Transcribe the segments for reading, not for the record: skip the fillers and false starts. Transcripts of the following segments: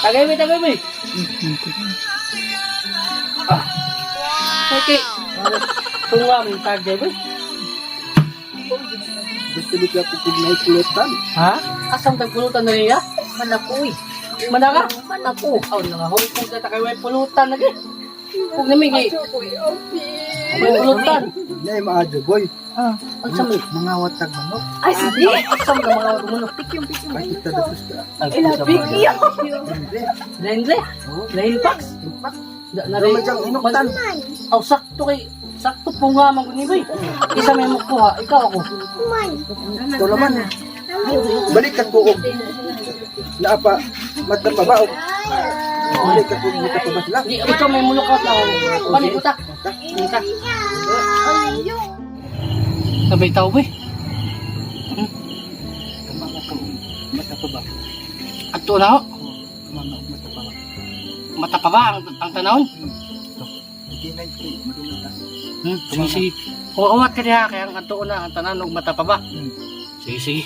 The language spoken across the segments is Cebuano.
Tagay mo, tagay mo. Ah. Okay. Tunga mo tagay mo. Gusto mo ka kung naikulutan. Ha? Asam tag pulutan na niya? Manakoy. Manaka? Manako. Aw, nangahulpog na ta kay way pulutan lagi. Kung namigi. May pulutan. Nay maadyo boy. Ah. Ang sa mo. Mga watag manok. Ay, sige. Asam ka mga manok. Pikyong, pikyong. Ay kita dapat ka. Ilabig niya. Hindi. Lendre? Oh. Lain pax? Impact. Da, na Pero may inuktan. Aw, sakto kay sakto po nga man guni boy. Isa may mukuha, ikaw ako. Ito laman. Balik ka ko og naapa mata pa ba og balik ka kung mata pa ba sila. Di, ikaw may mulukot na ako. Balik utak. Utak. Sabay tao boy. Tumama ka og mata pa ba? Adto na ho. Tumama og mata pa ba? Mata pa ba ang tanawon? Hindi na ito. Madungog ta. Sige, sige. Uwat ka diha kay ang adto na ang tanan og mata pa ba? Sige, sige.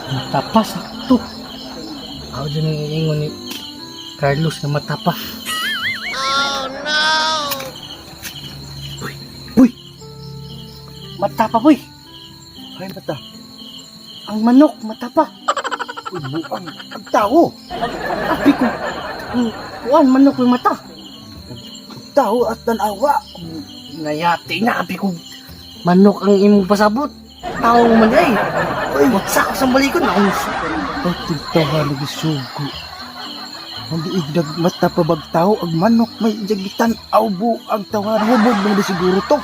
Mata pa, sakto. Ako dyan ang iingon ni Carlos na mata pa. Oh no! Uy! Uy! Mata pa, boy! Ay mata. Ang manok, mata pa. Uy, buang. Ang tao. Abi ko, ang kuan manok yung mata. Tao at tanawa. Nayati na, abi ko, manok ang imong pasabot. Tao man ay. Uy, Watsa ko sa balikon. Ako, Pagtigtawa lagi sugo. Hindi igdag mata pa bag tao ag manok may jagitan aw buang tawa hubog man di siguro to.